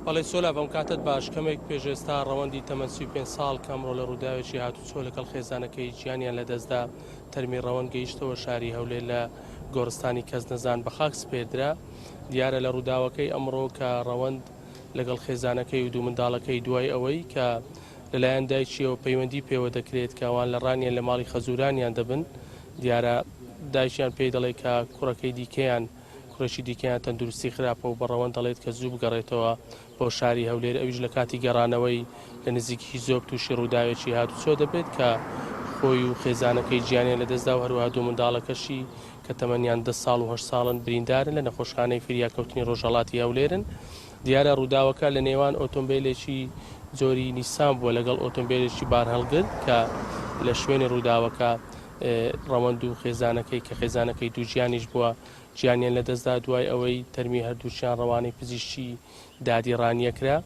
بەڵێ سۆلاڤ ئەم کاتەت باش، کەمێک پێش ئێستا ڕەوەندی تەمەن 35 ساڵ کە ئەمڕۆ لە ڕووداوێکی هاتوچۆ لەگەڵ خێزانەکەی گیانیان لەدەستدا، تەرمی ڕەوەند گەیشتەوە شاری هەولێر لە گۆڕستانی کەسنەزان بە خاک سپێردرا. دیارە لە ڕووداوەکەی ئەمڕۆ کە ڕەوەند لەگەڵ خێزانەکەی و دوو منداڵەکەی دوای ئەوەی کە لەلایەن دایکیەوە پەیوەندی پێوە دەکرێت کە ئەوان لە ڕانیە لە ماڵی خەزورانیان دەبن، دیارە دایکیان پێی دەڵێت کە کوڕەکەی دیکەیان کوڕێکی دیکەیان تەندروستی خراپە و بە ڕەوەند دەڵێت کە زوو بگەڕێتەوە بۆ شاری هەولێر، ئەویش لە کاتی گەڕانەوەی لە نزیک هیزۆپ تووشی ڕووداوێکی هاتوچۆ دەبێت کە خۆی و خێزانەکەی گیانیان لەدەستدا و هەروەها دوو منداڵەکەشی کە تەمەنیان دە ساڵ و هەشت ساڵن بریندارن لە نەخۆشخانەی فریاکەوتنی ڕۆژهەڵاتی هەولێرن. دیارە ڕووداوەکە لە نێوان ئۆتۆمبیلێکی جۆری نیسان بووە لەگەڵ ئۆتۆمبیلێکی بارهەڵگر کە لە شوێنی ڕووداوەکە ڕەوەند و خێزانەکەی کە خێزانەکەی دووگیانیش بووە گیانیان لەدەستدا دوای ئەوەی تەرمی هەردووکیان ڕەوانەی پزیشکی دادی ڕانیە کرا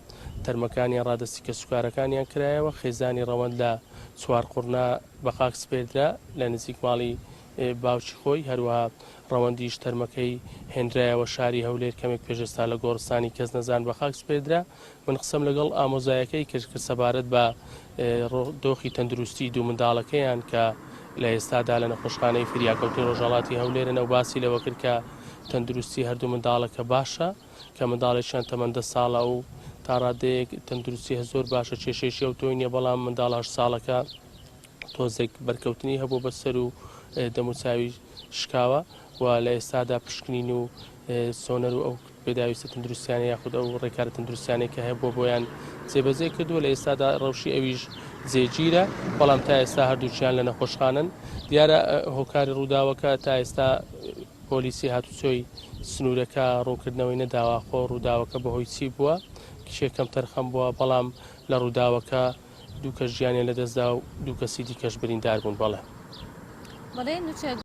تەرمەکانیان ڕادەستی کەسوکارەکانیان کرایەوە خێزانی ڕەوەند لە چوارقوڕنە بەخاک سپێردرا لە نزیک ماڵی باوکی خۆی هەروەها ڕەوەندیش تەرمەکەی هێنرایەوە شاری هەولێر کەمێک پێش ئێستا لە گۆڕستانی کەسنەزان بەخاک سپێردرا من قسەم لەگەڵ ئامۆزایەکەی کرد کە سەبارەت بە دۆخی تەندروستی دوو منداڵەکەیان کە لە ئێستادا لە نەخۆشخانەی فریاکەوتنی ڕۆژهەڵاتی هەولێرن ئەو باسی لەوە کرد کە تەندروستی هەردوو منداڵەکە باشە کە منداڵێکیان تەمەن دە ساڵە و تا ڕادەیەک تەندروستی هە زۆر باشە کێشەیەکی ئەوتۆی نییە بەڵام منداڵ هەشت ساڵەکە تۆزێک بەرکەوتنی هەبوو بە سەر و دەموچاوی شکاوە و لە ئێستادا پشکنین و سۆنەر و ئەو پێداویستە تەندروستیانە یاخود ئەو ڕێکارە تەندروستیانەی کە هەبووە بۆیان جێبەجێ کردووە لە ئێستادا ڕەوشی ئەویش جێگیرە بەڵام تا ئێستا هەردووکیان لە نەخۆشخانەن دیارە هۆکاری ڕووداوەکە تا ئێستا پۆلیسی هاتوچۆی سنوورەکە ڕوونکردنەوەی نەداوە خۆ ڕووداوەکە بەهۆی چی بووە کێ کەم تەرخەم بووە بەڵام لە ڕووداوەکە دوو کەس گیانیان لەدەستدا و دوو کەسی دیکەش بریندار بوون بەڵێ. بەڵێ نوچە.